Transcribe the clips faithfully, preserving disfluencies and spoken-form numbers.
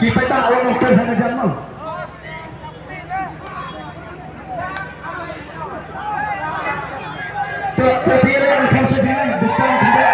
Ki paidbah wan ong kyrpad ha ka jam mo. To, to, phi ïa leh ang kham sha jingïaid, the sound can be.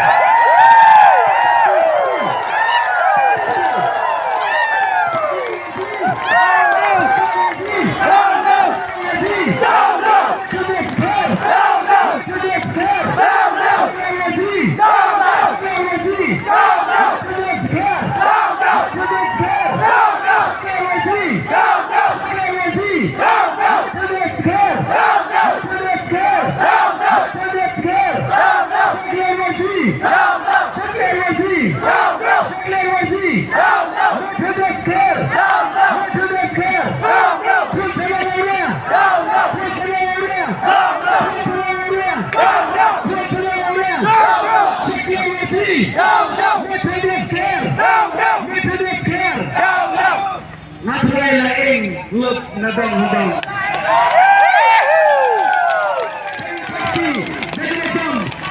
Nga trai la ing lut na dong na dong.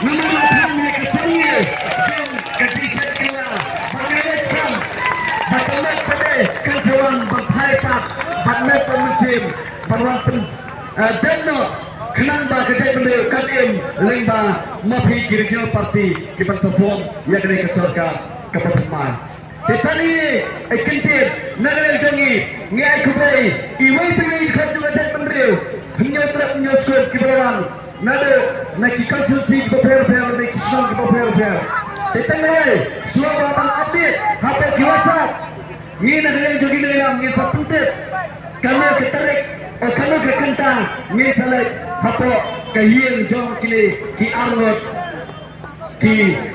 Namar la thang ïa ka sangeh jong ka jingshit kylla ba nga leit sam, ba ka met ka dei ka jawang ban thai pat, ban met ban mynsiem, ban wan pyn, eh, dep noh khnang ba ka jaitbynriew kan im lyngba ma phi ki regional party ki ban sa form ïa kane ka sorkar kaba thymmai. Te tang ïa, eh, kyntien na ka liang jong ngi, ngi ai khublei iwei pa iwei khot jong ka jaitbynriew, hynñiew trep hynñiew skud kiba la wan naduh na ki constituency kiba pher pher, na ki shnong kiba pher pher. Te tang ïa, shuwa ba ban update hapoh ki WhatsApp, ngi na ka liang jong ngi ngi lam ngin sa pyntip kano ka tarik, o kano ka kynta ngin sa leit hapoh ka ïing jong kine ki arngut ki,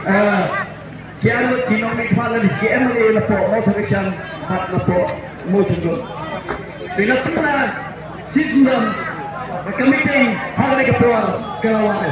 eh, ki arngut ki nongmihkhmat lane ki MLA napoh Mawthadraishan bad napoh Mawjynjut. Te na pynban shisien ka meeting ha kane ka por ka la wan.